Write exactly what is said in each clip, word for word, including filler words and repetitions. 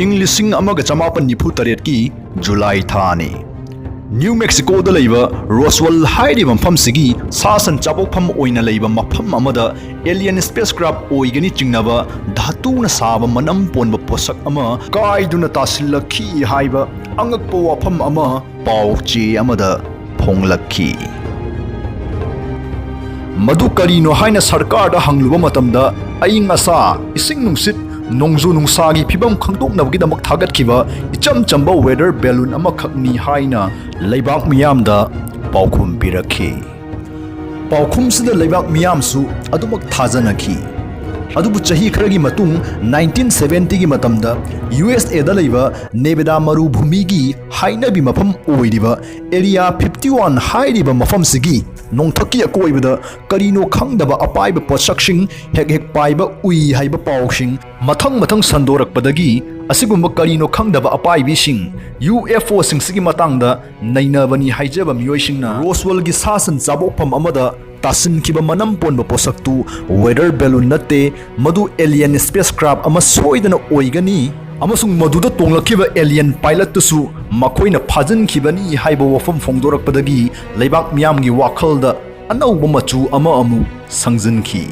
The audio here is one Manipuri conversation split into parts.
ꯏꯪ ꯂꯤꯁꯤꯡ ꯑꯃꯒ ꯆꯃꯥꯄꯟ ꯅꯤꯐꯨ ꯇꯔꯦꯠꯀꯤ ꯖꯨꯂꯥꯏ ꯊꯥꯅꯤ꯫ ꯅ꯭ꯌꯨ ꯃꯦꯛꯁꯤꯀꯣꯗ ꯂꯩꯕ ꯔꯣꯁꯋꯦꯜ ꯍꯥꯏꯔꯤꯕ ꯃꯐꯝꯁꯤꯒꯤ ꯁꯥ ꯁꯟ ꯆꯥꯕꯣꯛꯐꯝ ꯑꯣꯏꯅ ꯂꯩꯕ ꯃꯐꯝ ꯑꯃꯗ alien spacecraft ꯑꯣꯏꯒꯅꯤ ꯆꯤꯡꯅꯕ ꯙꯥꯇꯨꯅ ꯁꯥꯕ ꯃꯅꯝ ꯄꯣꯟꯕ ꯄꯣꯠꯁꯛ ꯑꯃ ꯀꯥꯏꯗꯨꯅ ꯇꯥꯁꯤꯜꯂꯛꯈꯤ ꯍꯥꯏꯕ ꯑꯉꯛꯄ ꯋꯥꯐꯝ ꯑꯃ ꯄꯥꯎ ꯆꯦ ꯑꯃꯗ ꯐꯣꯡꯂꯛꯈꯤ꯫ ꯃꯗꯨ ꯀꯔꯤꯅꯣ ꯍꯥꯏꯅ ꯁꯔꯀꯥꯔꯗ ꯍꯪꯂꯨꯕ ꯃꯇꯝꯗ, ꯑꯏꯪ ꯑꯁꯥ, ꯏꯁꯤꯡ ꯅꯨꯡꯁꯤꯠ, ꯅꯣꯡꯖꯨ ꯅꯨꯡꯁꯥꯒꯤ ꯐꯤꯕꯝ ꯈꯪꯗꯣꯛꯅꯕꯒꯤꯗꯃꯛ ꯊꯥꯒꯠꯈꯤꯕ ꯏꯆꯝ ꯆꯝꯕ weather balloon ꯑꯃꯈꯛꯅꯤ ꯍꯥꯏꯅ ꯂꯩꯕꯥꯛ ꯃꯤꯌꯥꯝꯗ ꯄꯥꯎꯈꯨꯝ ꯄꯤꯔꯛꯈꯤ꯫ ꯄꯥꯎꯈꯨꯝꯁꯤꯗ ꯂꯩꯕꯥꯛ ꯃꯤꯌꯥꯝꯁꯨ ꯑꯗꯨꯃꯛ ꯊꯥꯖꯅꯈꯤ꯫ ꯑꯗꯨꯕꯨ ꯆꯍꯤ ꯈꯔꯒꯤ ꯃꯇꯨꯡ, ꯅꯥꯏꯟꯇꯤꯟ ꯁꯚꯦꯟꯇꯤꯒꯤ ꯃꯇꯝꯗ ꯌꯨ ꯑꯦꯁ ꯑꯦꯗ ꯂꯩꯕ ꯅꯦꯕꯦꯗꯥ ꯃꯔꯨꯚꯨꯃꯤꯒꯤ ꯍꯥꯏꯅꯕꯤ ꯃꯐꯝ ꯑꯣꯏꯔꯤꯕ ꯑꯦꯔꯤꯌꯥ ꯐꯤꯐꯇꯤ ꯋꯥꯟ ꯍꯥꯏꯔꯤꯕ ꯃꯐꯝꯁꯤꯒꯤ ꯅꯣꯡꯊꯛꯀꯤ ꯑꯀꯣꯏꯕꯗ ꯀꯔꯤꯅꯣ ꯈꯪꯗꯕ ꯑꯄꯥꯏꯕ ꯄꯣꯠꯁꯛꯁꯤꯡ ꯍꯦꯛ ꯍꯦꯛ ꯄꯥꯏꯕ ꯎꯏ ꯍꯥꯏꯕ ꯄꯥꯎꯁꯤꯡ ꯃꯊꯪ ꯃꯊꯪ ꯁꯟꯗꯣꯔꯛꯄꯗꯒꯤ, ꯑꯁꯤꯒꯨꯝꯕ ꯀꯔꯤꯅꯣ ꯈꯪꯗꯕ ꯑꯄꯥꯏꯕꯤꯁꯤꯡ, ꯌꯨ ꯑꯦꯐ ꯑꯣꯁꯤꯡꯁꯤꯒꯤ ꯃꯇꯥꯡꯗ ꯅꯩꯅꯕꯅꯤ ꯍꯥꯏꯖꯕ ꯃꯤꯑꯣꯏꯁꯤꯡꯅ ꯔꯣꯁꯋꯦꯜꯒꯤ ꯁꯥ ꯁꯟ ꯆꯥꯕꯣꯛꯐꯝ ꯑꯃꯗ ꯇꯥꯁꯤꯟꯈꯤꯕ ꯃꯅꯝ ꯄꯣꯟꯕ ꯄꯣꯠꯁꯛꯇꯨ weather balloon ꯅꯠꯇꯦ, ꯃꯗꯨ alien spacecraft ꯑꯃ ꯁꯣꯏꯗꯅ ꯑꯣꯏꯒꯅꯤ ꯑꯃꯁꯨꯡ ꯃꯗꯨꯗ ꯇꯣꯡꯂꯛꯈꯤꯕ alien pilot ꯇꯨꯁꯨ ꯃꯈꯣꯏꯅ ꯐꯥꯖꯤꯟꯈꯤꯕꯅꯤ ꯍꯥꯏꯕ ꯋꯥꯐꯝ ꯐꯣꯡꯗꯣꯔꯛꯄꯗꯒꯤ ꯂꯩꯕꯥꯛ ꯃꯤꯌꯥꯝꯒꯤ ꯋꯥꯈꯜꯗ ꯑꯅꯧꯕ ꯃꯆꯨ ꯑꯃ ꯑꯃꯨꯛ ꯁꯪꯖꯤꯟꯈꯤ꯫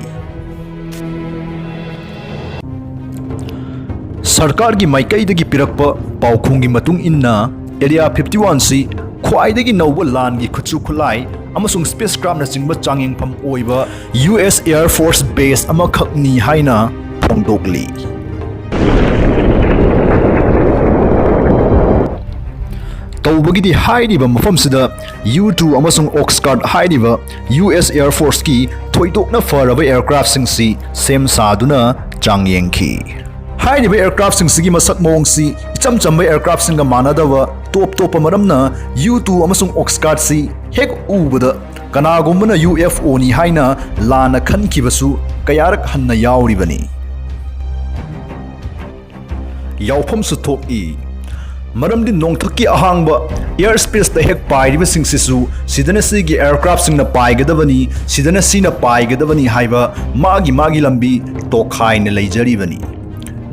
ꯁꯔꯀꯥꯔꯒꯤ ꯃꯥꯏꯀꯩꯗꯒꯤ ꯄꯤꯔꯛꯄ ꯄꯥꯎꯈꯨꯝꯒꯤ ꯃꯇꯨꯡ ꯏꯟꯅ, ꯑꯦꯔꯤꯌꯥ ꯐꯤꯐꯇꯤ ꯋꯥꯟꯁꯤ ꯈ꯭ꯋꯥꯏꯗꯒꯤ ꯅꯧꯕ ꯂꯥꯟꯒꯤ ꯈꯨꯠꯁꯨ ꯈꯨꯠꯂꯥꯏ ꯑꯃꯁꯨꯡ spacecraftꯅꯆꯤꯡꯕ ꯆꯥꯡꯌꯦꯡꯐꯝ ꯑꯣꯏꯕ U S Air Force base ꯑꯃꯈꯛꯅꯤ ꯍꯥꯏꯅ ꯐꯣꯡꯗꯣꯛꯂꯤ꯫ ꯇꯧꯕꯒꯤꯗꯤ ꯍꯥꯏꯔꯤꯕ ꯃꯐꯝꯁꯤꯗ ꯌꯨ ꯇꯨ ꯑꯃꯁꯨꯡ ꯑꯣꯛꯁꯀꯥꯔꯠ ꯍꯥꯏꯔꯤꯕ ꯌꯨ ꯑꯦꯁ Air Forceꯀꯤ ꯊꯣꯏꯗꯣꯛꯅ ꯐꯔꯕ aircraftꯁꯤꯡꯁꯤ ꯁꯦꯝ ꯁꯥꯗꯨꯅ ꯆꯥꯡꯌꯦꯡꯈꯤ꯫ ꯍꯥꯏꯔꯤꯕ aircraftꯁꯤꯡꯁꯤꯒꯤ ꯃꯁꯛ ꯃꯑꯣꯡꯁꯤ ꯏꯆꯝ ꯆꯝꯕ aircraftꯁꯤꯡꯒ ꯃꯥꯟꯅꯗꯕ ꯇꯣꯞ ꯇꯣꯞꯄ ꯃꯔꯝꯅ ꯌꯨ ꯇꯨ ꯑꯃꯁꯨꯡ ꯑꯣꯛꯁꯀꯥꯔꯠꯁꯤ ꯍꯦꯛ ꯎꯕꯗ ꯀꯅꯥꯒꯨꯝꯕꯅ ꯌꯨ ꯑꯦꯐ ꯑꯣꯅꯤ ꯍꯥꯏꯅ ꯂꯥꯟꯅ ꯈꯟꯈꯤꯕꯁꯨ ꯀꯌꯥꯔꯛ ꯍꯟꯅ ꯌꯥꯎꯔꯤꯕꯅꯤ꯫ ꯌꯥꯎꯐꯝꯁꯨ ꯊꯣꯛꯏ꯫ ꯃꯔꯝꯗꯤ ꯅꯣꯡꯊꯛꯀꯤ ꯑꯍꯥꯡꯕ air spaceꯇ ꯍꯦꯛ ꯄꯥꯏꯔꯤꯕꯁꯤꯡꯁꯤꯁꯨ ꯁꯤꯗꯅ ꯁꯤꯒꯤ aircraftꯁꯤꯡꯅ ꯄꯥꯏꯒꯗꯕꯅꯤ, ꯁꯤꯗꯅ ꯁꯤꯅ ꯄꯥꯏꯒꯗꯕꯅꯤ ꯍꯥꯏꯕ ꯃꯥꯒꯤ ꯃꯥꯒꯤ ꯂꯝꯕꯤ ꯇꯣꯈꯥꯏꯅ ꯂꯩꯖꯔꯤꯕꯅꯤ꯫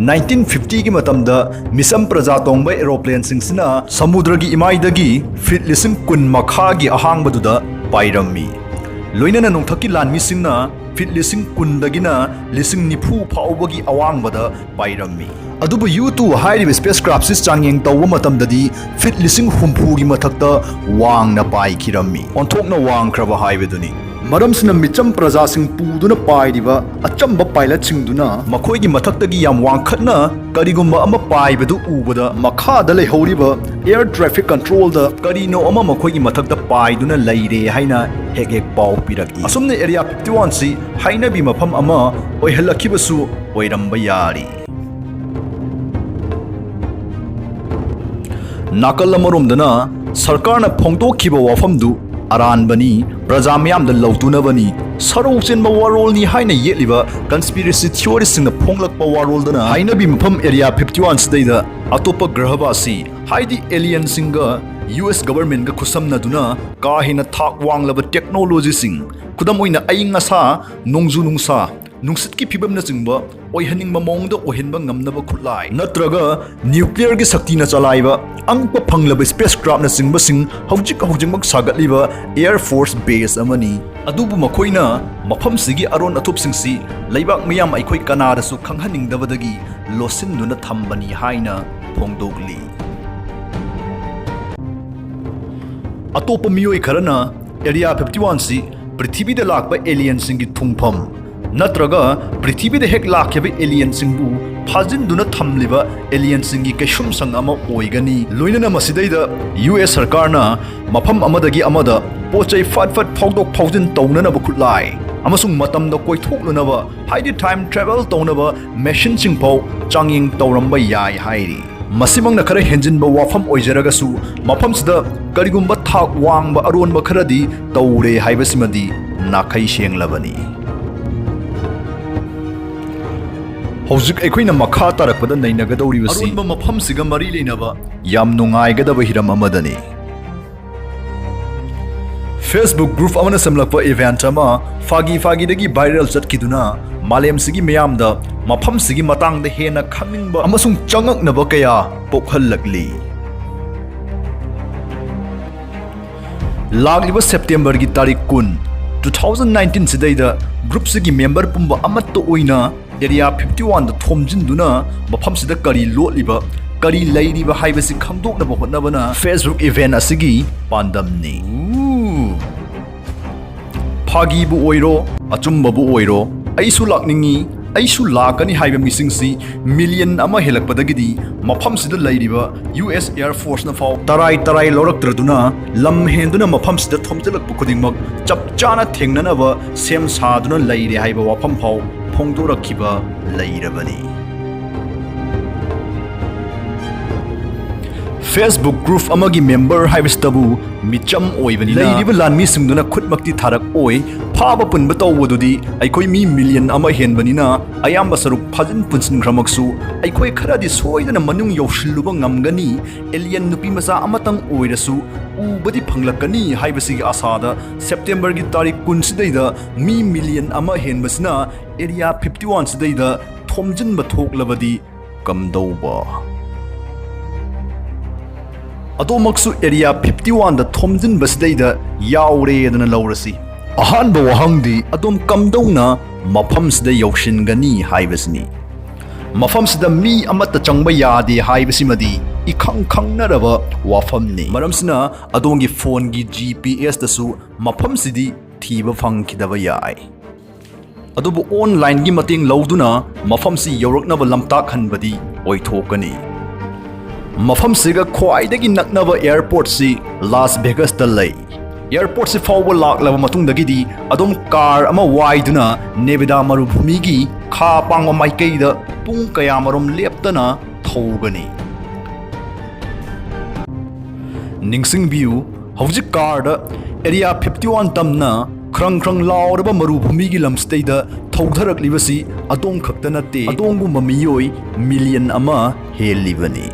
ꯅꯥꯏꯟꯇꯤꯟ ꯐꯤꯐꯇꯤꯒꯤ ꯃꯇꯝꯗ ꯃꯤꯆꯝ ꯄ꯭ꯔꯖꯥ ꯇꯣꯡꯕ ꯑꯦꯔꯣꯄ꯭ꯂꯦꯟꯁꯤꯡꯁꯤꯅ ꯁꯃꯨꯗ꯭ꯔꯒꯤ ꯏꯃꯥꯏꯗꯒꯤ ꯐꯤꯠ ꯂꯤꯁꯤꯡ ꯀꯨꯟ ꯃꯈꯥꯒꯤ ꯑꯍꯥꯡꯕꯗꯨꯗ ꯄꯥꯏꯔꯝꯃꯤ꯫ ꯂꯣꯏꯅꯅ ꯅꯣꯡꯊꯛꯀꯤ ꯂꯥꯟꯃꯤꯁꯤꯡꯅ ꯐꯤꯠ ꯂꯤꯁꯤꯡ ꯀꯨꯟꯗꯒꯤꯅ ꯂꯤꯁꯤꯡ ꯅꯤꯐꯨ ꯐꯥꯎꯕꯒꯤ ꯑꯋꯥꯡꯕꯗ ꯄꯥꯏꯔꯝꯃꯤ꯫ ꯑꯗꯨꯕꯨ ꯌꯨ ꯇꯨ ꯍꯥꯏꯔꯤꯕ ꯁ꯭ꯄꯦꯁ ꯀ꯭ꯔꯥꯐꯁꯤ ꯆꯥꯡꯌꯦꯡ ꯇꯧꯕ ꯃꯇꯝꯗꯗꯤ ꯐꯤꯠ ꯂꯤꯁꯤꯡ ꯍꯨꯝꯐꯨꯒꯤ ꯃꯊꯛꯇ ꯋꯥꯡꯅ ꯄꯥꯏꯈꯤꯔꯝꯃꯤ꯫ ꯑꯣꯟꯊꯣꯛꯅ ꯋꯥꯡꯈ꯭ꯔꯕ ꯍꯥꯏꯕꯗꯨꯅꯤ꯫ ꯃꯔꯝꯁꯤꯅ ꯃꯤꯆꯝ ꯄ꯭ꯔꯖꯥꯁꯤꯡ ꯄꯨꯗꯨꯅ ꯄꯥꯏꯔꯤꯕ ꯑꯆꯝꯕ ꯄꯥꯏꯂꯠꯁꯤꯡꯗꯨꯅ ꯃꯈꯣꯏꯒꯤ ꯃꯊꯛꯇꯒꯤ ꯌꯥꯝ ꯋꯥꯡꯈꯠꯅ ꯀꯔꯤꯒꯨꯝꯕ ꯑꯃ ꯄꯥꯏꯕꯗꯨ ꯎꯕꯗ ꯃꯈꯥꯗ ꯂꯩꯍꯧꯔꯤꯕ ꯑꯦꯌꯔ ꯇ꯭ꯔꯥꯐꯤꯛ ꯀꯟꯇ꯭ꯔꯣꯜꯗ ꯀꯔꯤꯅꯣ ꯑꯃ ꯃꯈꯣꯏꯒꯤ ꯃꯊꯛꯇ ꯄꯥꯏꯗꯨꯅ ꯂꯩꯔꯦ ꯍꯥꯏꯅ ꯍꯦꯛ ꯍꯦꯛ ꯄꯥꯎ ꯄꯤꯔꯛꯏ꯫ ꯑꯁꯨꯝꯅ ꯑꯦꯔꯤꯌꯥ ꯐꯤꯐꯇꯤ ꯋꯥꯟꯁꯤ ꯍꯥꯏꯅꯕꯤ ꯃꯐꯝ ꯑꯃ ꯑꯣꯏꯍꯜꯂꯛꯈꯤꯕꯁꯨ ꯑꯣꯏꯔꯝꯕ ꯌꯥꯔꯤ꯫ ꯅꯥꯀꯜ ꯑꯃꯔꯣꯝꯗꯅ ꯁꯔꯀꯥꯔꯅ ꯐꯣꯡꯗꯣꯛꯈꯤꯕ ꯋꯥꯐꯝꯗꯨ ꯑꯔꯥꯟꯕꯅꯤ, ꯄ꯭ꯔꯖꯥ ꯃꯤꯌꯥꯝꯗ ꯂꯧꯇꯨꯅꯕꯅꯤ, ꯁꯔꯧ ꯆꯦꯟꯕ ꯋꯥꯔꯣꯜꯅꯤ ꯍꯥꯏꯅ ꯌꯦꯠꯂꯤꯕ ꯀꯟꯁꯄꯤꯔꯦꯁꯤ ꯊꯤꯑꯣꯔꯤꯁꯤꯡꯅ ꯐꯣꯡꯂꯛꯄ ꯋꯥꯔꯣꯜꯗꯅ ꯍꯥꯏꯅꯕꯤ ꯃꯐꯝ ꯑꯦꯔꯤꯌꯥ ꯐꯤꯐꯇꯤ ꯋꯥꯟꯁꯤꯗꯩꯗ ꯑꯇꯣꯞꯄ ꯒ꯭ꯔꯍꯕꯥꯁꯤ ꯍꯥꯏꯗꯤ ꯑꯦꯂꯤꯌꯟꯁꯤꯡꯒ ꯌꯨ ꯑꯦꯁ ꯒꯕꯔꯃꯦꯟꯒ ꯈꯨꯠꯁꯝꯅꯗꯨꯅ ꯀꯥ ꯍꯦꯟꯅ ꯊꯥꯛ ꯋꯥꯡꯂꯕ ꯇꯦꯛꯅꯣꯂꯣꯖꯤꯁꯤꯡ, ꯈꯨꯗꯝ ꯑꯣꯏꯅ ꯑꯏꯪ ꯑꯁꯥ, ꯅꯣꯡꯖꯨ ꯅꯨꯡꯁꯥ, ꯅꯨꯡꯁꯤꯠꯀꯤ ꯐꯤꯕꯝꯅꯆꯤꯡꯕ ꯑꯣꯏꯍꯟꯅꯤꯡꯕ ꯃꯑꯣꯡꯗ ꯑꯣꯏꯍꯟꯕ ꯉꯝꯅꯕ ꯈꯨꯠꯂꯥꯏ ꯅꯠꯇ꯭ꯔꯒ ꯅ꯭ꯌꯨꯀ꯭ꯂꯤꯌꯔꯒꯤ ꯁꯛꯇꯤꯅ ꯆꯂꯥꯏꯕ ꯑꯉꯛꯄ ꯐꯪꯂꯕ ꯁ꯭ꯄꯦꯁ ꯀ꯭ꯔꯥꯐꯅꯆꯤꯡꯕꯁꯤꯡ ꯍꯧꯖꯤꯛ ꯍꯧꯖꯤꯛꯃꯛ ꯁꯥꯒꯠꯂꯤꯕ ꯑꯦꯌꯔ ꯐꯣꯔꯁ ꯕꯦꯁ ꯑꯃꯅꯤ꯫ ꯑꯗꯨꯕꯨ ꯃꯈꯣꯏꯅ ꯃꯐꯝꯁꯤꯒꯤ ꯑꯔꯣꯟ ꯑꯊꯨꯞꯁꯤꯡꯁꯤ ꯂꯩꯕꯥꯛ ꯃꯤꯌꯥꯝ ꯑꯩꯈꯣꯏ ꯀꯅꯥꯗꯁꯨ ꯈꯪꯍꯟꯅꯤꯡꯗꯕꯗꯒꯤ ꯂꯣꯠꯁꯤꯟꯗꯨꯅ ꯊꯝꯕꯅꯤ ꯍꯥꯏꯅ ꯐꯣꯡꯗꯣꯛꯂꯤ꯫ ꯑꯇꯣꯞꯄ ꯃꯤꯑꯣꯏ ꯈꯔꯅ ꯑꯦꯔꯤꯌꯥ ꯐꯤꯐꯇꯤ ꯋꯥꯟꯁꯤ ꯄ꯭ꯔꯤꯊꯤꯕꯤꯗ ꯂꯥꯛꯄ ꯑꯦꯂꯤꯌꯟꯁꯤꯡꯒꯤ ꯊꯨꯡꯐꯝ ꯅꯠꯇ꯭ꯔꯒ ꯄ꯭ꯔꯤꯊꯤꯕꯤꯗ ꯍꯦꯛ ꯂꯥꯛꯈꯤꯕ ꯑꯦꯂꯤꯌꯟꯁꯤꯡꯕꯨ ꯐꯥꯖꯤꯟꯗꯨꯅ ꯊꯝꯂꯤꯕ ꯑꯦꯂꯤꯌꯟꯁꯤꯡꯒꯤ ꯀꯩꯁꯨꯝꯁꯪ ꯑꯃ ꯑꯣꯏꯒꯅꯤ꯫ ꯂꯣꯏꯅꯅ ꯃꯁꯤꯗꯩꯗ ꯌꯨ ꯑꯦꯁ ꯁꯔꯀꯥꯔꯅ ꯃꯐꯝ ꯑꯃꯗꯒꯤ ꯑꯃꯗ ꯄꯣꯠ ꯆꯩ ꯐꯠ ꯐꯠ ꯐꯥꯎꯗꯣꯛ ꯐꯥꯎꯖꯤꯟ ꯇꯧꯅꯅꯕ ꯈꯨꯠꯂꯥꯏ ꯑꯃꯁꯨꯡ ꯃꯇꯝꯗ ꯀꯣꯏꯊꯣꯛꯂꯨꯅꯕ ꯍꯥꯏꯗꯤ ꯇꯥꯏꯝ ꯇ꯭ꯔꯥꯚꯦꯜ ꯇꯧꯅꯕ ꯃꯦꯁꯤꯟꯁꯤꯡ ꯐꯥꯎ ꯆꯥꯡꯌꯦꯡ ꯇꯧꯔꯝꯕ ꯌꯥꯏ ꯍꯥꯏꯔꯤ꯫ ꯃꯁꯤꯃꯛꯅ ꯈꯔ ꯍꯦꯟꯖꯤꯟꯕ ꯋꯥꯐꯝ ꯑꯣꯏꯖꯔꯒꯁꯨ, ꯃꯐꯝꯁꯤꯗ ꯀꯔꯤꯒꯨꯝꯕ ꯊꯥꯛ ꯋꯥꯡꯕ ꯑꯔꯣꯟꯕ ꯈꯔꯗꯤ ꯇꯧꯔꯦ ꯍꯥꯏꯕꯁꯤꯃꯗꯤ ꯅꯥꯈꯩ ꯁꯦꯡꯂꯕꯅꯤ꯫ ꯍꯧꯖꯤꯛ ꯑꯩꯈꯣꯏꯅ ꯃꯈꯥ ꯇꯥꯔꯛꯄꯗ ꯅꯩꯅꯒꯗꯧꯔꯤꯕꯁꯤ ꯑꯔꯣꯟꯕ ꯃꯐꯝꯁꯤꯒ ꯃꯔꯤ ꯂꯩꯅꯕ ꯌꯥꯝ ꯅꯨꯡꯉꯥꯏꯒꯗꯕ ꯍꯤꯔꯝ ꯑꯃꯗꯅꯤ꯫ Facebook group ꯑꯃꯅ ꯁꯦꯝꯂꯛꯄ event ꯑꯃ ꯐꯥꯒꯤ ꯐꯥꯒꯤꯗꯒꯤ viral ꯆꯠꯈꯤꯗꯨꯅ ꯃꯥꯂꯦꯝꯁꯤꯒꯤ ꯃꯤꯌꯥꯝꯗ ꯃꯐꯝꯁꯤꯒꯤ ꯃꯇꯥꯡꯗ ꯍꯦꯟꯅ ꯈꯪꯅꯤꯡꯕ ꯑꯃꯁꯨꯡ ꯆꯉꯛꯅꯕ ꯀꯌꯥ ꯄꯣꯛꯍꯜꯂꯛꯂꯤ꯫ ꯂꯥꯛꯂꯤꯕ ꯁꯦꯞꯇꯦꯝꯕꯔꯒꯤ ꯇꯥꯔꯤꯛ ꯀꯨꯟ, two thousand nineteen ꯁꯤꯗꯩꯗ groupꯁꯤꯒꯤ member ꯄꯨꯝꯕ ꯑꯃꯠꯇ ꯑꯣꯏꯅ Area fifty one ꯗ ꯊꯣꯝꯖꯤꯟꯗꯨꯅ ꯃꯐꯝꯁꯤꯗ ꯀꯔꯤ ꯂꯣꯠꯂꯤꯕ, ꯀꯔꯤ ꯂꯩꯔꯤꯕ ꯍꯥꯏꯕꯁꯤ ꯈꯪꯗꯣꯛꯅꯕ ꯍꯣꯠꯅꯕꯅ Facebook event ꯑꯁꯤꯒꯤ ꯄꯥꯟꯗꯝꯅꯤ꯫ ꯐꯥꯒꯤꯕꯨ ꯑꯣꯏꯔꯣ, ꯑꯆꯨꯝꯕꯕꯨ ꯑꯣꯏꯔꯣ, ꯑꯩꯁꯨ ꯂꯥꯛꯅꯤꯡꯏ, ꯑꯩꯁꯨ ꯂꯥꯛꯀꯅꯤ ꯍꯥꯏꯕ ꯃꯤꯁꯤꯡꯁꯤ million ꯑꯃ ꯍꯦꯜꯂꯛꯄꯗꯒꯤꯗꯤ ꯃꯐꯝꯁꯤꯗ ꯂꯩꯔꯤꯕ U S Air Force ꯅ ꯐꯥꯎ ꯇꯔꯥꯏ ꯇꯔꯥꯏ ꯂꯧꯔꯛꯇ꯭ꯔꯗꯨꯅ ꯂꯝ ꯍꯦꯟꯗꯨꯅ ꯃꯐꯝꯁꯤꯗ ꯊꯣꯝꯖꯤꯜꯂꯛꯄ ꯈꯨꯗꯤꯡꯃꯛ ꯆꯞ ꯆꯥꯅ ꯊꯦꯡꯅꯅꯕ ꯁꯦꯝ ꯁꯥꯗꯨꯅ ꯂꯩꯔꯦ ꯍꯥꯏꯕ ꯋꯥꯐꯝ ꯐꯥꯎ ꯐꯣꯡꯗꯣꯔꯛꯈꯤꯕ ꯂꯩꯔꯕꯅꯤ꯫ Facebook group ꯑꯃꯒꯤ member ꯍꯥꯏꯕꯁꯤꯇꯕꯨ ꯃꯤꯆꯝ ꯑꯣꯏꯕꯅꯤꯅ ꯂꯩꯔꯤꯕ ꯂꯥꯟꯃꯤꯁꯤꯡꯗꯨꯅ ꯈꯨꯠꯃꯛꯇꯤ ꯊꯥꯔꯛꯑꯣꯏ꯫ ꯐꯥꯕ ꯄꯨꯟꯕ ꯇꯧꯕꯗꯨꯗꯤ ꯑꯩꯈꯣꯏ ꯃꯤ million ꯑꯃ ꯍꯦꯟꯕꯅꯤꯅ ꯑꯌꯥꯝꯕ ꯁꯔꯨꯛ ꯐꯥꯖꯤꯟ ꯄꯨꯟꯁꯤꯟꯈ꯭ꯔꯃꯛꯁꯨ ꯑꯩꯈꯣꯏ ꯈꯔꯗꯤ ꯁꯣꯏꯗꯅ ꯃꯅꯨꯡ ꯌꯧꯁꯤꯜꯂꯨꯕ ꯉꯝꯒꯅꯤ꯫ Alien ꯅꯨꯄꯤ ꯃꯆꯥ ꯑꯃꯇꯪ ꯑꯣꯏꯔꯁꯨ ꯎꯕꯗꯤ ꯐꯪꯂꯛꯀꯅꯤ ꯍꯥꯏꯕꯁꯤꯒꯤ ꯑꯥꯁꯥꯗ ꯁꯦꯞꯇꯦꯝꯕꯔꯒꯤ ꯇꯥꯔꯤꯛ ꯀꯨꯟꯁꯤꯗꯩꯗ ꯃꯤ million ꯑꯃ ꯍꯦꯟꯕꯁꯤꯅ Area fifty one ꯁꯤꯗꯩꯗ ꯊꯣꯝꯖꯤꯟꯕ ꯊꯣꯛꯂꯕꯗꯤ ꯀꯝꯗꯧꯕ? ꯑꯗꯣꯃꯛꯁꯨ Area fifty one ꯗ ꯊꯣꯝꯖꯤꯟꯕꯁꯤꯗꯩꯗ ꯌꯥꯎꯔꯦꯗꯅ ꯂꯧꯔꯁꯤ꯫ ꯑꯍꯥꯟꯕ ꯋꯥꯍꯪꯗꯤ ꯑꯗꯣꯝ ꯀꯝꯗꯧꯅ ꯃꯐꯝꯁꯤꯗ ꯌꯧꯁꯤꯟꯒꯅꯤ ꯍꯥꯏꯕꯁꯤꯅꯤ꯫ ꯃꯐꯝꯁꯤꯗ ꯃꯤ ꯑꯃꯠꯇ ꯆꯪꯕ ꯌꯥꯗꯦ ꯍꯥꯏꯕꯁꯤꯃꯗꯤ ꯏꯈꯪ ꯈꯪꯅꯔꯕ ꯋꯥꯐꯝꯅꯤ꯫ ꯃꯔꯝꯁꯤꯅ ꯑꯗꯣꯝꯒꯤ phoneꯒꯤ G P S ꯇꯁꯨ ꯃꯐꯝꯁꯤꯗꯤ ꯊꯤꯕ ꯐꯪꯈꯤꯗꯕ ꯌꯥꯏ꯫ ꯑꯗꯨꯕꯨ onlineꯒꯤ ꯃꯇꯦꯡ ꯂꯧꯗꯨꯅ ꯃꯐꯝꯁꯤ ꯌꯧꯔꯛꯅꯕ ꯂꯝꯇꯥꯛꯍꯟꯕꯗꯤ ꯑꯣꯏꯊꯣꯛꯀꯅꯤ꯫ ꯃꯐꯝꯁꯤꯒ ꯈ꯭ꯋꯥꯏꯗꯒꯤ ꯅꯛꯅꯕ airportꯁꯤ Las Vegasꯇ ꯂꯩ꯫ Airportꯁꯤ ꯐꯥꯎꯕ ꯂꯥꯛꯂꯕ ꯃꯇꯨꯡꯗꯒꯤꯗꯤ ꯑꯗꯨꯝ car ꯑꯃ ꯋꯥꯏꯗꯨꯅ ꯅꯦꯕꯥꯗꯥ ꯃꯔꯨꯚꯨꯃꯤꯒꯤ ꯈꯥ ꯄꯥꯡꯕ ꯃꯥꯏꯀꯩꯗ ꯄꯨꯡ ꯀꯌꯥꯃꯔꯨꯝ ꯂꯦꯞꯇꯅ ꯊꯧꯒꯅꯤ꯫ ꯅꯤꯡꯁꯤꯡꯕꯤꯌꯨ, ꯍꯧꯖꯤꯛ carꯗ Area fifty one ꯇꯝꯅ ꯈ꯭ꯔꯪ ꯈ꯭ꯔꯪ ꯂꯥꯎꯔꯕ ꯃꯔꯨꯚꯨꯃꯤꯒꯤ ꯂꯝꯁꯤꯗꯩꯗ ꯊꯧꯊꯔꯛꯂꯤꯕꯁꯤ ꯑꯗꯣꯝ ꯈꯛꯇ ꯅꯠꯇꯦ, ꯑꯗꯣꯝꯒꯨꯝꯕ ꯃꯤꯑꯣꯏ million ꯑꯃ ꯍꯦꯜꯂꯤꯕꯅꯤ꯫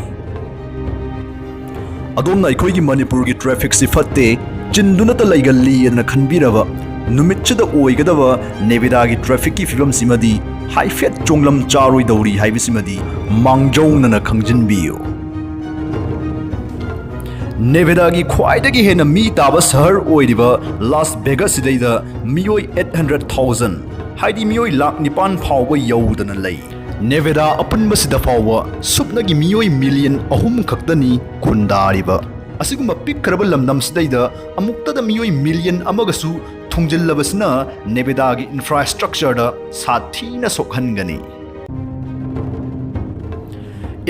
ꯑꯗꯣꯝꯅ ꯑꯩꯈꯣꯏꯒꯤ ꯃꯅꯤꯄꯨꯔꯒꯤ trafficꯁꯤ ꯐꯠꯇꯦ, ꯆꯤꯟꯗꯨꯅꯇ ꯂꯩꯒꯜꯂꯤ ꯑꯗꯨꯅ ꯈꯟꯕꯤꯔꯕ ꯅꯨꯃꯤꯠꯁꯤꯗ ꯑꯣꯏꯒꯗꯕ ꯅꯦꯕꯦꯗꯥꯒꯤ trafficꯀꯤ ꯐꯤꯕꯝꯁꯤꯃꯗꯤ ꯍꯥꯏꯐꯦꯠ ꯆꯣꯡꯂꯝ ꯆꯥꯔꯣꯏꯗꯧꯔꯤ ꯍꯥꯏꯕꯁꯤꯃꯗꯤ ꯃꯥꯡꯖꯧꯅꯅ ꯈꯪꯖꯤꯟꯕꯤꯌꯨ꯫ ꯅꯦꯕꯦꯗꯥꯒꯤ ꯈ꯭ꯋꯥꯏꯗꯒꯤ ꯍꯦꯟꯅ ꯃꯤ ꯇꯥꯕ ꯁꯍꯔ ꯑꯣꯏꯔꯤꯕ ꯂꯥꯁ ꯚꯦꯒꯁꯁꯤꯗꯩꯗ ꯃꯤꯑꯣꯏ eight hundred thousand, ꯍꯥꯏꯗꯤ ꯃꯤꯑꯣꯏ ꯂꯥꯈ ꯅꯤꯄꯥꯟ ꯐꯥꯎꯕ ꯌꯧꯗꯅ ꯂꯩ꯫ ꯅꯦꯕꯦꯗꯥ ꯑꯄꯨꯟꯕꯁꯤꯗ ꯐꯥꯎꯕ ꯁꯨꯞꯅꯒꯤ ꯃꯤꯑꯣꯏ ꯃꯤꯂꯤꯌꯟ ꯑꯍꯨꯝ ꯈꯛꯇꯅꯤ ꯈꯨꯟꯗꯥꯔꯤꯕ꯫ ꯑꯁꯤꯒꯨꯝꯕ ꯄꯤꯛꯈ꯭ꯔꯕ ꯂꯝꯗꯝꯁꯤꯗꯩꯗ ꯑꯃꯨꯛꯇꯗ ꯃꯤꯑꯣꯏ ꯃꯤꯂꯤꯌꯟ ꯑꯃꯒꯁꯨ ꯊꯨꯡꯖꯤꯜꯂꯕꯁꯤꯅ ꯅꯦꯕꯦꯗꯥꯒꯤ infrastructureꯗ ꯁꯥꯊꯤꯅ ꯁꯣꯛꯍꯟꯒꯅꯤ꯫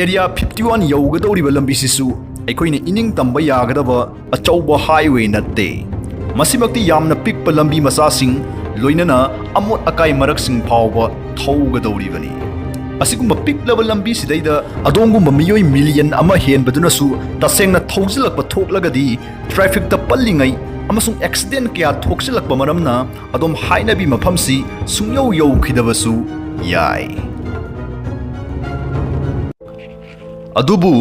Area fifty one ꯌꯧꯒꯗꯧꯔꯤꯕ ꯂꯝꯕꯤꯁꯤꯁꯨ ꯑꯩꯈꯣꯏꯅ ꯏꯅꯤꯡ ꯇꯝꯕ ꯌꯥꯒꯗꯕ ꯑꯆꯧꯕ highway ꯅꯠꯇꯦ꯫ ꯃꯁꯤꯃꯛꯇꯤ ꯌꯥꯝꯅ ꯄꯤꯛꯄ ꯂꯝꯕꯤ ꯃꯆꯥꯁꯤꯡ, ꯂꯣꯏꯅꯅ ꯑꯃꯣꯠ ꯑꯀꯥꯏ ꯃꯔꯛꯁꯤꯡ ꯐꯥꯎꯕ ꯊꯧꯒꯗꯧꯔꯤꯕꯅꯤ꯫ ꯑꯁꯤꯒꯨꯝꯕ ꯄꯤꯛꯂꯕ ꯂꯝꯕꯤꯁꯤꯗꯩꯗ ꯑꯗꯣꯝꯒꯨꯝꯕ ꯃꯤꯑꯣꯏ ꯃꯤꯂꯤꯌꯟ ꯑꯃ ꯍꯦꯟꯕꯗꯨꯅꯁꯨ ꯇꯁꯦꯡꯅ ꯊꯧꯖꯤꯜꯂꯛꯄ ꯊꯣꯛꯂꯒꯗꯤ, trafficꯇ ꯄꯜꯂꯤꯉꯩ ꯑꯃꯁꯨꯡ accident ꯀꯌꯥ ꯊꯣꯛꯆꯤꯜꯂꯛꯄ ꯃꯔꯝꯅ ꯑꯗꯣꯝ ꯍꯥꯏꯅꯕꯤ ꯃꯐꯝꯁꯤ ꯁꯨꯡꯌꯧ ꯌꯧꯈꯤꯗꯕꯁꯨ ꯌꯥꯏ꯫ ꯑꯗꯨꯕꯨ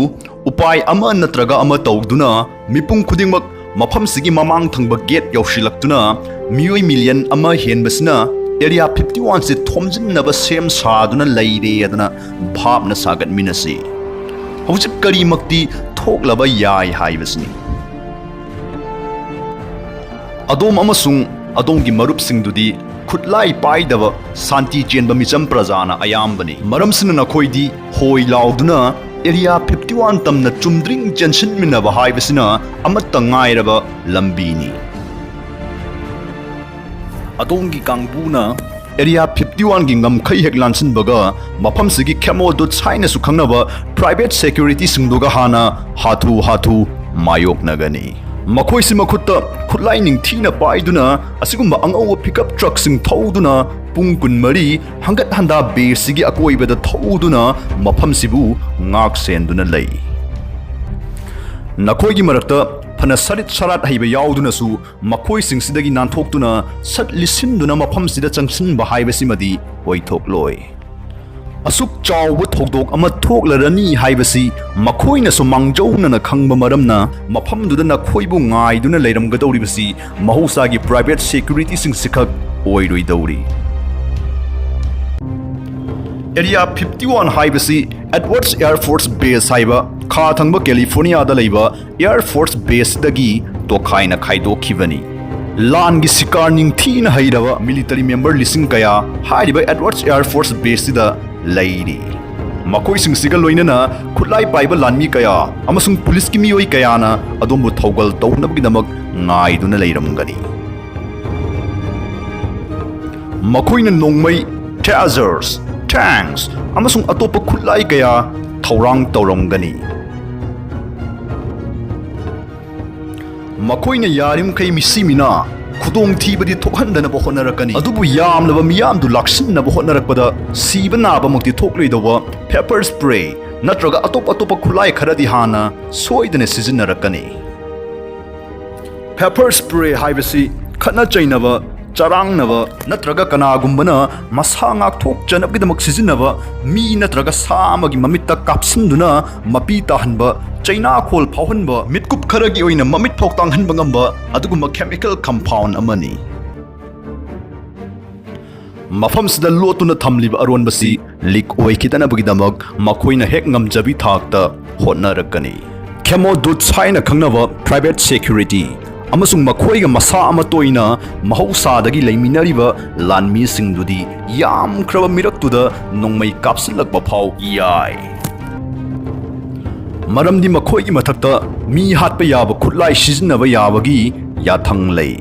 ꯎꯄꯥꯏ ꯑꯃ ꯅꯠꯇ꯭ꯔꯒ ꯑꯃ ꯇꯧꯗꯨꯅ ꯃꯤꯄꯨꯝ ꯈꯨꯗꯤꯡꯃꯛ ꯃꯐꯝꯁꯤꯒꯤ ꯃꯃꯥꯡ ꯊꯪꯕ gate ꯌꯧꯁꯤꯜꯂꯛꯇꯨꯅ ꯃꯤꯑꯣꯏ ꯃꯤꯂꯤꯌꯟ ꯑꯃ ꯍꯦꯟꯕꯁꯤꯅ Area fifty oneꯁꯦ ꯊꯣꯝꯖꯤꯟꯅꯕ ꯁꯦꯝ ꯁꯥꯗꯨꯅ ꯂꯩꯔꯦ ꯑꯗꯨꯅ ꯚꯥꯞꯅ ꯁꯥꯒꯠꯃꯤꯟꯅꯁꯤ꯫ ꯍꯧꯖꯤꯛ ꯀꯔꯤꯃꯛꯇꯤ ꯊꯣꯛꯂꯕ ꯌꯥꯏ ꯍꯥꯏꯕꯁꯤꯅꯤ꯫ ꯑꯗꯣꯝ ꯑꯃꯁꯨꯡ ꯑꯗꯣꯝꯒꯤ ꯃꯔꯨꯞꯁꯤꯡꯗꯨꯗꯤ ꯈꯨꯠꯂꯥꯏ ꯄꯥꯏꯗꯕ ꯁꯥꯟꯇꯤ ꯆꯦꯟꯕ ꯃꯤꯆꯝ ꯄ꯭ꯔꯖꯥꯅ ꯑꯌꯥꯝꯕꯅꯤ꯫ ꯃꯔꯝꯁꯤꯅ ꯅꯈꯣꯏꯗꯤ ꯍꯣꯏ ꯂꯥꯎꯗꯨꯅ Area fifty one ꯇꯝꯅ ꯆꯨꯝꯗ꯭ꯔꯤꯡ ꯆꯦꯟꯁꯤꯟꯃꯤꯟꯅꯕ ꯍꯥꯏꯕꯁꯤꯅ ꯑꯃꯠꯇ ꯉꯥꯏꯔꯕ ꯂꯝꯕꯤꯅꯤ꯫ ꯑꯗꯣꯝꯒꯤ ꯀꯥꯡꯕꯨꯅ Area fifty oneꯒꯤ ꯉꯝꯈꯩ ꯍꯦꯛ ꯂꯥꯟꯁꯤꯟꯕꯒ ꯃꯐꯝꯁꯤꯒꯤ ꯈꯦꯃꯣꯗꯨꯠꯁ ꯍꯥꯏꯅꯁꯨ ꯈꯪꯅꯕ private securityꯁꯤꯡꯗꯨꯒ ꯍꯥꯟꯅ ꯍꯥꯊꯨ ꯍꯥꯊꯨ ꯃꯥꯌꯣꯛꯅꯒꯅꯤ꯫ ꯃꯈꯣꯏꯁꯤ ꯃꯈꯨꯠꯇ ꯈꯨꯠꯂꯥꯏ ꯅꯤꯡꯊꯤꯅ ꯄꯥꯏꯗꯨꯅ ꯑꯁꯤꯒꯨꯝꯕ ꯑꯉꯧꯕ pickup truckꯁꯤꯡ ꯊꯧꯗꯨꯅ ꯄꯨꯡ ꯀꯨꯟꯃꯔꯤ ꯍꯪꯒꯠ ꯍꯟꯗꯥ baseꯁꯤꯒꯤ ꯑꯀꯣꯏꯕꯗ ꯊꯧꯗꯨꯅ ꯃꯐꯝꯁꯤꯕꯨ ꯉꯥꯛ ꯁꯦꯟꯗꯨꯅ ꯂꯩ꯫ ꯅꯈꯣꯏꯒꯤ ꯃꯔꯛꯇ ꯐꯅ ꯁꯔꯤꯠ ꯁꯔꯥꯠ ꯍꯩꯕ ꯌꯥꯎꯗꯨꯅꯁꯨ ꯃꯈꯣꯏꯁꯤꯡꯁꯤꯗꯒꯤ ꯅꯥꯟꯊꯣꯛꯇꯨꯅ ꯁꯠ ꯂꯤꯁꯤꯟꯗꯨꯅ ꯃꯐꯝꯁꯤꯗ ꯆꯪꯁꯤꯟꯕ ꯍꯥꯏꯕꯁꯤꯃꯗꯤ ꯑꯣꯏꯊꯣꯛꯂꯣꯏ꯫ ꯑꯁꯨꯛ ꯆꯥꯎꯕ ꯊꯧꯗꯣꯛ ꯑꯃ ꯊꯣꯛꯂꯔꯅꯤ ꯍꯥꯏꯕꯁꯤ ꯃꯈꯣꯏꯅꯁꯨ ꯃꯥꯡꯖꯧꯅꯅ ꯈꯪꯕ ꯃꯔꯝꯅ, ꯃꯐꯝꯗꯨꯗ ꯅꯈꯣꯏꯕꯨ ꯉꯥꯏꯗꯨꯅ ꯂꯩꯔꯝꯒꯗꯧꯔꯤꯕꯁꯤ ꯃꯍꯧꯁꯥꯒꯤ private security ꯁꯤꯡꯁꯤꯈꯛ ꯑꯣꯏꯔꯣꯏꯗꯧꯔꯤ꯫ Area fifty one ꯍꯥꯏꯕꯁꯤ Edwards Air Force Base ꯍꯥꯏꯕ ꯈꯥ ꯊꯪꯕ ꯀꯦꯂꯤꯐꯣꯔꯅꯤꯌꯥꯗ ꯂꯩꯕ Air Force Baseꯗꯒꯤ ꯇꯣꯈꯥꯏꯅ ꯈꯥꯏꯗꯣꯛꯈꯤꯕꯅꯤ꯫ ꯂꯥꯟꯒꯤ ꯁꯤꯀꯥꯔ ꯅꯤꯡꯊꯤꯅ ꯍꯩꯔꯕ military member ꯂꯤꯁꯤꯡ ꯀꯌꯥ ꯍꯥꯏꯔꯤꯕ Edwards Air Force Baseꯁꯤꯗ ꯂꯩꯔꯤ꯫ ꯃꯈꯣꯏꯁꯤꯡꯁꯤꯒ ꯂꯣꯏꯅꯅ ꯈꯨꯠꯂꯥꯏ ꯄꯥꯏꯕ ꯂꯥꯟꯃꯤ ꯀꯌꯥ ꯑꯃꯁꯨꯡ ꯄꯨꯂꯤꯁꯀꯤ ꯃꯤꯑꯣꯏ ꯀꯌꯥꯅ ꯑꯗꯣꯝꯕꯨ ꯊꯧꯒꯜ ꯇꯧꯅꯕꯒꯤꯗꯃꯛ ꯉꯥꯏꯗꯨꯅ ꯂꯩꯔꯝꯒꯅꯤ꯫ ꯃꯈꯣꯏꯅ ꯅꯣꯡꯃꯩ, tasers, tanks, ꯑꯃꯁꯨꯡ ꯑꯇꯣꯞꯄ ꯈꯨꯠꯂꯥꯏ ꯀꯌꯥ ꯊꯧꯔꯥꯡ ꯇꯧꯔꯝꯒꯅꯤ꯫ ꯃꯈꯣꯏꯅ ꯌꯥꯔꯤꯃꯈꯩ ꯃꯤꯁꯤ ꯃꯤꯅꯥ ꯈꯨꯗꯣꯡꯊꯤꯕꯗꯤ ꯊꯣꯛꯍꯟꯗꯅꯕ ꯍꯣꯠꯅꯔꯛꯀꯅꯤ, ꯑꯗꯨꯕꯨ ꯌꯥꯝꯂꯕ ꯃꯤꯌꯥꯝꯗꯨ ꯂꯥꯛꯁꯤꯟꯅꯕ ꯍꯣꯠꯅꯔꯛꯄꯗ ꯁꯤꯕ ꯅꯥꯕꯃꯛꯇꯤ ꯊꯣꯛꯂꯣꯏꯗꯧꯕ pepper spray ꯅꯠꯇ꯭ꯔꯒ ꯑꯇꯣꯞ ꯑꯇꯣꯞꯄ ꯈꯨꯠꯂꯥꯏ ꯈꯔꯗꯤ ꯍꯥꯟꯅ ꯁꯣꯏꯗꯅ ꯁꯤꯖꯤꯟꯅꯔꯛꯀꯅꯤ꯫ Pepper spray ꯍꯥꯏꯕꯁꯤ ꯈꯠꯅ ꯆꯩꯅꯕ, ꯆꯔꯥꯡꯅꯕ ꯅꯠꯇ꯭ꯔꯒ ꯀꯅꯥꯒꯨꯝꯕꯅ ꯃꯁꯥ ꯉꯥꯛꯊꯣꯛꯆꯅꯕꯒꯤꯗꯃꯛ ꯁꯤꯖꯤꯟꯅꯕ ꯃꯤ ꯅꯠꯇ꯭ꯔꯒ ꯁꯥ ꯑꯃꯒꯤ ꯃꯃꯤꯠꯇ ꯀꯥꯞꯁꯤꯟꯗꯨꯅ ꯃꯄꯤ ꯇꯥꯍꯟꯕ, ꯆꯩꯅꯥꯈꯣꯜ ꯐꯥꯎꯍꯟꯕ, ꯃꯤꯠꯀꯨꯞ ꯈꯔꯒꯤ ꯑꯣꯏꯅ ꯃꯃꯤꯠ ꯐꯥꯎ ꯇꯥꯡꯍꯟꯕ ꯉꯝꯕ ꯑꯗꯨꯒꯨꯝꯕ chemical compound ꯑꯃꯅꯤ꯫ ꯃꯐꯝꯁꯤꯗ ꯂꯣꯠꯇꯨꯅ ꯊꯝꯂꯤꯕ ꯑꯔꯣꯟꯕꯁꯤ leak ꯑꯣꯏꯈꯤꯗꯅꯕꯒꯤꯗꯃꯛ ꯃꯈꯣꯏꯅ ꯍꯦꯛ ꯉꯝꯖꯕꯤ ꯊꯥꯛꯇ ꯍꯣꯠꯅꯔꯛꯀꯅꯤ꯫ Khemo Dudes ꯍꯥꯏꯅ ꯈꯪꯅꯕ private security ꯑꯃꯁꯨꯡ ꯃꯈꯣꯏꯒ ꯃꯁꯥ ꯑꯃꯠꯇ ꯑꯣꯏꯅ ꯃꯍꯧꯁꯥꯗꯒꯤ ꯂꯩꯃꯤꯟꯅꯔꯤꯕ ꯂꯥꯟꯃꯤꯁꯤꯡꯗꯨꯗꯤ ꯌꯥꯝꯈ꯭ꯔꯕ ꯃꯤꯔꯛꯇꯨꯗ ꯅꯣꯡꯃꯩ ꯀꯥꯞꯁꯤꯜꯂꯛꯄ ꯐꯥꯎ ꯌꯥꯏ꯫ ꯃꯔꯝꯗꯤ ꯃꯈꯣꯏꯒꯤ ꯃꯊꯛꯇ ꯃꯤ ꯍꯥꯠꯄ ꯌꯥꯕ ꯈꯨꯠꯂꯥꯏ ꯁꯤꯖꯤꯟꯅꯕ ꯌꯥꯕꯒꯤ ꯌꯥꯊꯪ ꯂꯩ꯫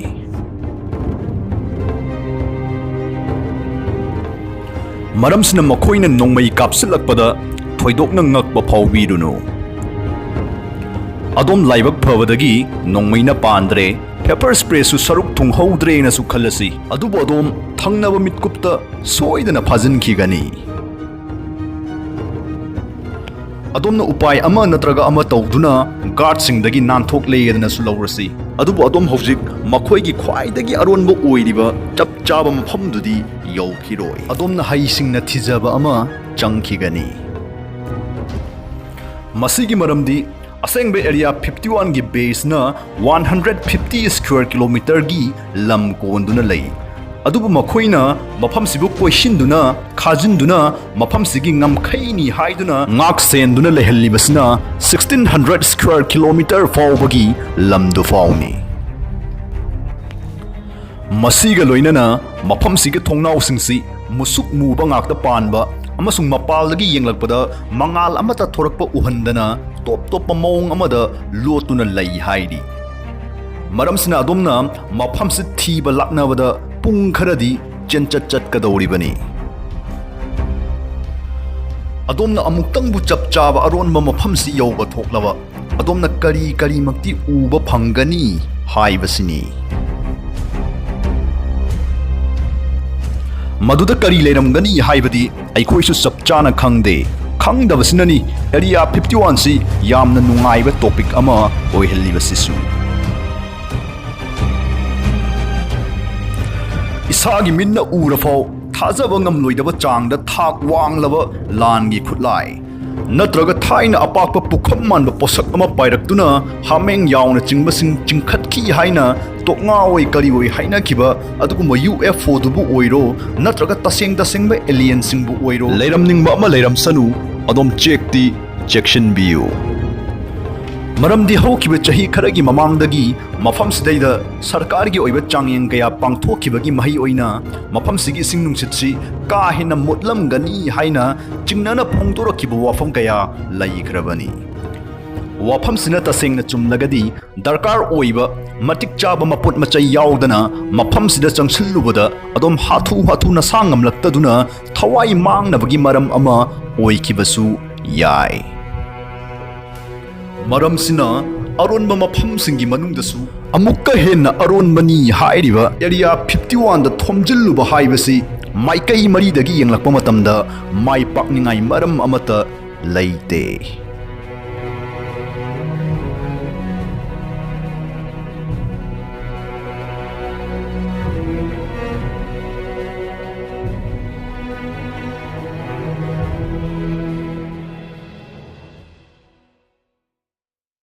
ꯃꯔꯝꯁꯤꯅ ꯃꯈꯣꯏꯅ ꯅꯣꯡꯃꯩ ꯀꯥꯞꯁꯤꯜꯂꯛꯄꯗ ꯊꯣꯏꯗꯣꯛꯅ ꯉꯛꯄ ꯐꯥꯎꯕꯤꯔꯨꯅꯨ꯫ ꯑꯗꯣꯝ ꯂꯥꯏꯕꯛ ꯐꯕꯗꯒꯤ ꯅꯣꯡꯃꯩꯅ ꯄꯥꯟꯗ꯭ꯔꯦ, pepper sprayꯁꯨ ꯁꯔꯨꯛ ꯊꯨꯡꯍꯧꯗ꯭ꯔꯦꯅꯁꯨ ꯈꯜꯂꯁꯤ, ꯑꯗꯨꯕꯨ ꯑꯗꯣꯝ ꯊꯪꯅꯕ ꯃꯤꯠꯀꯨꯞꯇ ꯁꯣꯏꯗꯅ ꯐꯥꯖꯤꯟꯈꯤꯒꯅꯤ꯫ ꯑꯗꯣꯝꯅ ꯎꯄꯥꯏ ꯑꯃ ꯅꯠꯇ꯭ꯔꯒ ꯑꯃ ꯇꯧꯗꯨꯅ guardꯁꯤꯡꯗꯒꯤ ꯅꯥꯟꯊꯣꯛꯂꯦꯗꯅꯁꯨ ꯂꯧꯔꯁꯤ, ꯑꯗꯨꯕꯨ ꯑꯗꯣꯝ ꯍꯧꯖꯤꯛ ꯃꯈꯣꯏꯒꯤ ꯈ꯭ꯋꯥꯏꯗꯒꯤ ꯑꯔꯣꯟꯕ ꯑꯣꯏꯔꯤꯕ ꯆꯞ ꯆꯥꯕ ꯃꯐꯝꯗꯨꯗꯤ ꯌꯧꯈꯤꯔꯣꯏ꯫ ꯑꯗꯣꯝꯅ ꯍꯩꯁꯤꯡꯅ ꯊꯤꯖꯕ ꯑꯃ ꯆꯪꯈꯤꯒꯅꯤ꯫ ꯃꯁꯤꯒꯤ ꯃꯔꯝꯗꯤ, ꯑꯁꯦꯡꯕ ꯑꯦꯔꯤꯌꯥ ꯐꯤꯐꯇꯤ ꯋꯥꯟꯒꯤ ꯕꯦꯁꯅ ꯋꯥꯟ ꯍꯟꯗ꯭ꯔꯦꯠ ꯐꯤꯐꯇꯤ ꯁ꯭ꯀ꯭ꯋꯦꯔ ꯀꯤꯂꯣꯃꯤꯇꯔꯒꯤ ꯂꯝ ꯀꯣꯟꯗꯨꯅ ꯂꯩ꯫ ꯑꯗꯨꯕꯨ ꯃꯈꯣꯏꯅ ꯃꯐꯝꯁꯤꯕꯨ ꯀꯣꯏꯁꯤꯟꯗꯨꯅ, ꯈꯥꯖꯤꯟꯗꯨꯅ, ꯃꯐꯝꯁꯤꯒꯤ ꯉꯝꯈꯩꯅꯤ ꯍꯥꯏꯗꯨꯅ ꯉꯥꯛ ꯁꯦꯟꯗꯨꯅ ꯂꯩꯍꯜꯂꯤꯕꯁꯤꯅ ꯁꯤꯛꯁꯇꯤꯟ ꯍꯟꯗ꯭ꯔꯦꯠ ꯁ꯭ꯀ꯭ꯋꯦꯔ ꯀꯤꯂꯣꯃꯤꯇꯔ ꯐꯥꯎꯕꯒꯤ ꯂꯝꯗꯨ ꯐꯥꯎꯅꯤ꯫ ꯃꯁꯤꯒ ꯂꯣꯏꯅꯅ ꯃꯐꯝꯁꯤꯒꯤ ꯊꯣꯡꯅꯥꯎꯁꯤꯡꯁꯤ ꯃꯨꯁꯨꯛ ꯃꯨꯕ ꯉꯥꯛꯇ ꯄꯥꯟꯕ ꯑꯃꯁꯨꯡ ꯃꯄꯥꯜꯗꯒꯤ ꯌꯦꯡꯂꯛꯄꯗ ꯃꯉꯥꯜ ꯑꯃꯠꯇ ꯊꯣꯔꯛꯄ ꯎꯍꯟꯗꯅ ꯇꯣꯞ ꯇꯣꯞꯄ ꯃꯑꯣꯡ ꯑꯃꯗ ꯂꯣꯠꯇꯨꯅ ꯂꯩ ꯍꯥꯏꯔꯤ꯫ ꯃꯔꯝꯁꯤꯅ ꯑꯗꯣꯝꯅ ꯃꯐꯝꯁꯤ ꯊꯤꯕ ꯂꯥꯛꯅꯕꯗ ꯄꯨꯡ ꯈꯔꯗꯤ ꯆꯦꯟꯆꯠ ꯆꯠꯀꯗꯧꯔꯤꯕꯅꯤ꯫ ꯑꯗꯣꯝꯅ ꯑꯃꯨꯛꯇꯪꯕꯨ ꯆꯞ ꯆꯥꯕ ꯑꯔꯣꯟꯕ ꯃꯐꯝꯁꯤ ꯌꯧꯕ ꯊꯣꯛꯂꯕ, ꯑꯗꯣꯝꯅ ꯀꯔꯤ ꯀꯔꯤꯃꯛꯇꯤ ꯎꯕ ꯐꯪꯒꯅꯤ ꯍꯥꯏꯕꯁꯤꯅꯤ꯫ ꯃꯗꯨꯗ ꯀꯔꯤ ꯂꯩꯔꯝꯒꯅꯤ ꯍꯥꯏꯕꯗꯤ ꯑꯩꯈꯣꯏꯁꯨ ꯆꯞ ꯆꯥꯅ ꯈꯪꯗꯦ꯫ ꯈꯪꯗꯕꯁꯤꯅꯅꯤ ꯑꯦꯔꯤꯌꯥ ꯐꯤꯐꯇꯤ ꯋꯥꯟꯁꯤ ꯌꯥꯝꯅ ꯅꯨꯡꯉꯥꯏꯕ ꯇꯣꯄꯤꯛ ꯑꯃ ꯑꯣꯏꯍꯜꯂꯤꯕꯁꯤꯁꯨ꯫ ꯏꯁꯥꯒꯤ ꯃꯤꯠꯅ ꯎꯔꯐꯥꯎ ꯊꯥꯖꯕ ꯉꯝꯂꯣꯏꯗꯕ ꯆꯥꯡꯗ ꯊꯥꯛ ꯋꯥꯡꯂꯕ ꯂꯥꯟꯒꯤ ꯈꯨꯠꯂꯥꯏ, ꯅꯠꯇ꯭ꯔꯒ ꯊꯥꯏꯅ ꯑꯄꯥꯛꯄ ꯄꯨꯈꯝ ꯃꯥꯟꯕ ꯄꯣꯠꯁꯛ ꯑꯃ ꯄꯥꯏꯔꯛꯇꯨꯅ ꯍꯥꯃꯦꯡ ꯌꯥꯎꯅꯆꯤꯡꯕꯁꯤꯡ ꯆꯤꯡꯈꯠꯈꯤ ꯍꯥꯏꯅ ꯇꯣꯛꯉꯥ ꯑꯣꯏ ꯀꯔꯤ ꯑꯣꯏ ꯍꯥꯏꯅꯈꯤꯕ ꯑꯗꯨꯒꯨꯝꯕ ꯌꯨ ꯑꯦꯐ ꯑꯣꯗꯨꯕꯨ ꯑꯣꯏꯔꯣ, ꯅꯠꯇ꯭ꯔꯒ ꯇꯁꯦꯡ ꯇꯁꯦꯡꯕ ꯑꯦꯂꯤꯌꯟꯁꯤꯡꯕꯨ ꯑꯣꯏꯔꯣ, ꯂꯩꯔꯝꯅꯤꯡꯕ ꯑꯃ ꯂꯩꯔꯝꯁꯅꯨ, ꯑꯗꯣꯝ ꯆꯦꯛꯇꯤ ꯆꯦꯛꯁꯤꯟꯕꯤꯌꯨ꯫ ꯃꯔꯝꯗꯤ ꯍꯧꯈꯤꯕ ꯆꯍꯤ ꯈꯔꯒꯤ ꯃꯃꯥꯡꯗꯒꯤ ꯃꯐꯝꯁꯤꯗꯩꯗ ꯁꯔꯀꯥꯔꯒꯤ ꯑꯣꯏꯕ ꯆꯥꯡꯌꯦꯡ ꯀꯌꯥ ꯄꯥꯡꯊꯣꯛꯈꯤꯕꯒꯤ ꯃꯍꯩ ꯑꯣꯏꯅ ꯃꯐꯝꯁꯤꯒꯤ ꯏꯁꯤꯡ ꯅꯨꯡꯁꯤꯠꯁꯤ ꯀꯥ ꯍꯦꯟꯅ ꯃꯣꯠꯂꯝꯒꯅꯤ ꯍꯥꯏꯅ ꯆꯤꯡꯅꯅ ꯐꯣꯡꯗꯣꯔꯛꯈꯤꯕ ꯋꯥꯐꯝ ꯀꯌꯥ ꯂꯩꯈ꯭ꯔꯕꯅꯤ꯫ ꯋꯥꯐꯝꯁꯤꯅ ꯇꯁꯦꯡꯅ ꯆꯨꯝꯂꯒꯗꯤ, ꯗꯔꯀꯥꯔ ꯑꯣꯏꯕ ꯃꯇꯤꯛ ꯆꯥꯕ ꯃꯄꯣꯠ ꯃꯆꯩ ꯌꯥꯎꯗꯅ ꯃꯐꯝꯁꯤꯗ ꯆꯪꯁꯤꯜꯂꯨꯕꯗ ꯑꯗꯣꯝ ꯍꯥꯊꯨ ꯍꯥꯊꯨ ꯅꯁꯥ ꯉꯝꯂꯛꯇꯗꯨꯅ ꯊꯋꯥꯏ ꯃꯥꯡꯅꯕꯒꯤ ꯃꯔꯝ ꯑꯃ ꯑꯣꯏꯈꯤꯕꯁꯨ ꯌꯥꯏ꯫ ꯃꯔꯝꯁꯤꯅ ꯑꯔꯣꯟꯕ ꯃꯐꯝꯁꯤꯡꯒꯤ ꯃꯅꯨꯡꯗꯁꯨ ꯑꯃꯨꯛꯀ ꯍꯦꯟꯅ ꯑꯔꯣꯟꯕꯅꯤ ꯍꯥꯏꯔꯤꯕ ꯑꯦꯔꯤꯌꯥ ꯐꯤꯐꯇꯤ ꯋꯥꯟꯗ ꯊꯣꯝꯖꯤꯜꯂꯨꯕ ꯍꯥꯏꯕꯁꯤ ꯃꯥꯏꯀꯩ ꯃꯔꯤꯗꯒꯤ ꯌꯦꯡꯂꯛꯄ ꯃꯇꯝꯗ ꯃꯥꯏ ꯄꯥꯛꯅꯤꯡꯉꯥꯏ ꯃꯔꯝ ꯑꯃꯠꯇ ꯂꯩꯇꯦ꯫